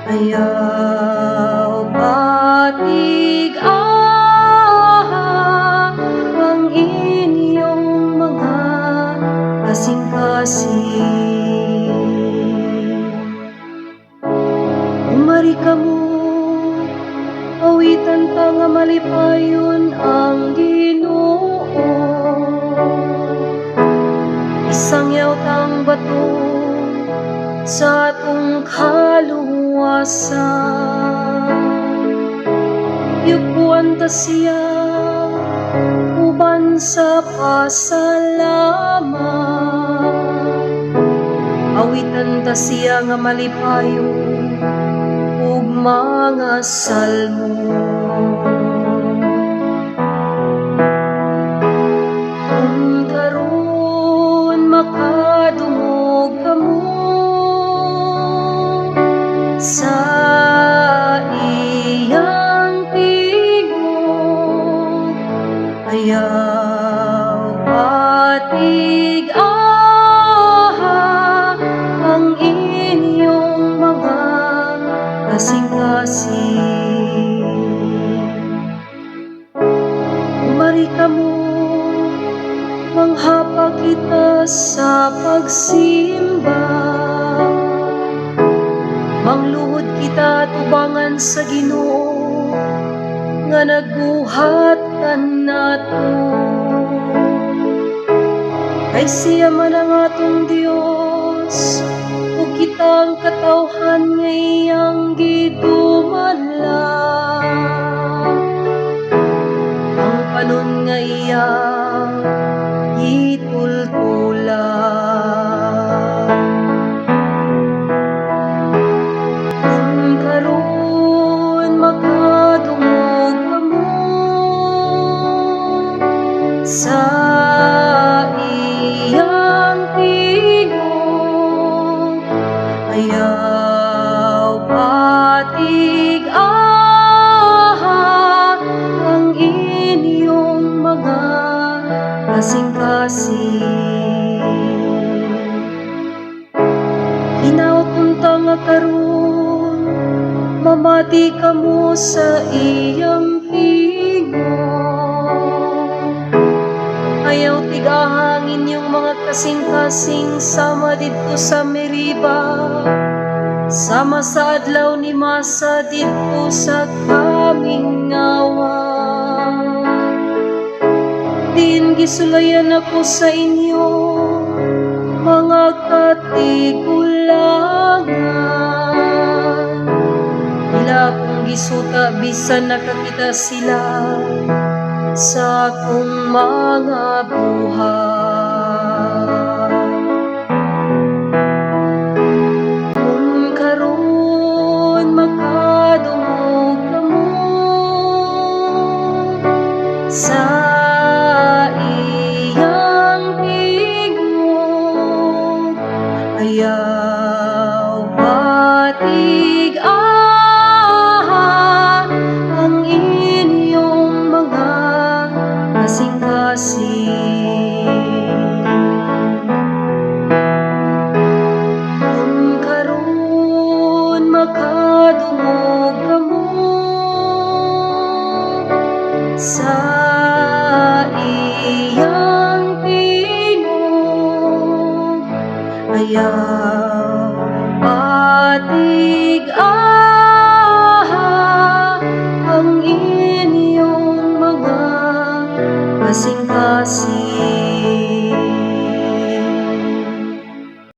Ayaw patig-aha ang inyong mga kasing-kasing. Umari kamo, awitan ta nga malipayon ang Ginoo. Isangyaw ta ang bato sa atong kaluwasan. Yugbuan ta siya uban sa pasalamat. Awitan ta siya nga malipayon ug mga salmo. Kung karon makadungog kamo sa iyang tingog, ayaw patig-aha ang inyong mga kasing-kasing. Umari kamo, manghapa kita sa pagsimba. Mangluhod kita tubangan sa Ginoo nga nagbuhat kanato. Kay siya man ang atong Dios ug kita ang katawhan nga iyang gidumala, ang panon nga iyang gitultulan. Kung karon makadungog kamo sa iyang tingog, ayaw patig-aha ang inyong mga kasing-kasing. Hinaot unta nga karon mamati kamo sa iyang tingog. Ayaw tig-aha ang inyong mga kasing-kasing sama didto sa Meriba, sama sa adlaw ni Masa didto sa kamingawan. Diin gisulayan ako sa inyo mga katigulangan. Ila akong gisuta bisan nakakita sila sa akong mga buhat. Kung karon makadungog kamo sa iyang tingog, ayaw patig-aha ang inyong mga kasing-kasing. Kung karon makadungog kamo sa iyang tingog, ayaw patig-aha ang inyong mga kasing-kasing.